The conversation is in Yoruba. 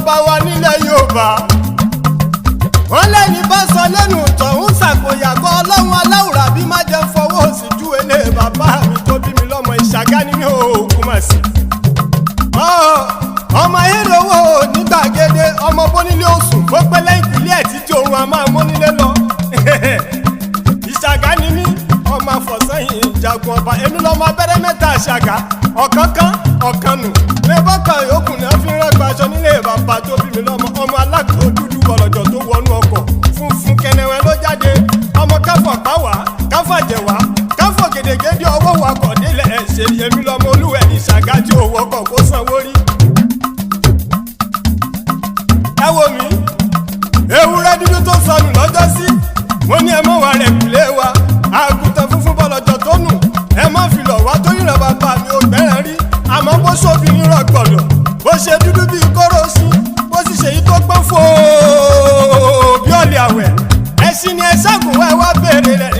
bàbá wa nílẹ̀ Yorùbá. Wọ́n lẹ́ni bá sọ lẹ́nu tọ̀hún ṣàkóyàkọ́. Ọlọ́run aláwùrà bí má jẹ́ fọwọ́ sí ju ilé bàbá mi tó bí mi lọ́mọ. Ìṣàgá ni mi ò kú mà sí. Ọmọ ayédèwò ní gbàgede, ọmọ bónílé òsùn bó pẹ́ lẹ́yìn ìpìlẹ̀ ẹ̀ títí òun a máa mónílé lọ. Ìṣàgá ni mí, ọmọ àfọ̀sẹ́yìn ìjagun ọba. Èmi lọ́mọ abẹ́rẹ́ mẹ́ta àṣàgá, ọ̀kánkán ọ̀kanù mẹ́bọ́kà yòókù náà fi rán gbaṣọ nílé bàbá tó bí mi lọ́mọ. Ọmọ alákòó dúdú bọ̀lọ̀jọ̀ tó wọnú ọkọ̀ funfun kẹnẹwẹ́ ló jáde. Ọmọ káfọ̀ pàwá káfàjẹ̀ wá káfọ̀ gèdègèdè ọwọ́ wakọ̀ délẹ̀ ẹ̀ ṣe. Èmi lọ́mọ olúwẹ̀ ìṣàgá tí ò wọkọ̀ kó sanwó rí. Ẹ wo mi, ewúrẹ́ dúdú tó sọnù lọ́jọ́ sí, mo ní ẹ mọ́ wa rẹ̀ kúlé wa. Àgùntàn funfun bọ́lọ̀jọ̀ tó nù, ẹ má fi lọ̀ wá tó yìnbọn. Bàbá mi ò gbẹ́ràn rí, àmọ́ bó ṣóbìnrin rọ̀ gbọ̀dọ̀, bó ṣe dúdú bíi kóró sí, bó sì ṣèyí tó pọ́n fòó bí ọ̀lẹ̀ àwẹ̀, ẹṣin ni ẹ ṣàgùn wá, ẹ wá béèrè rẹ̀.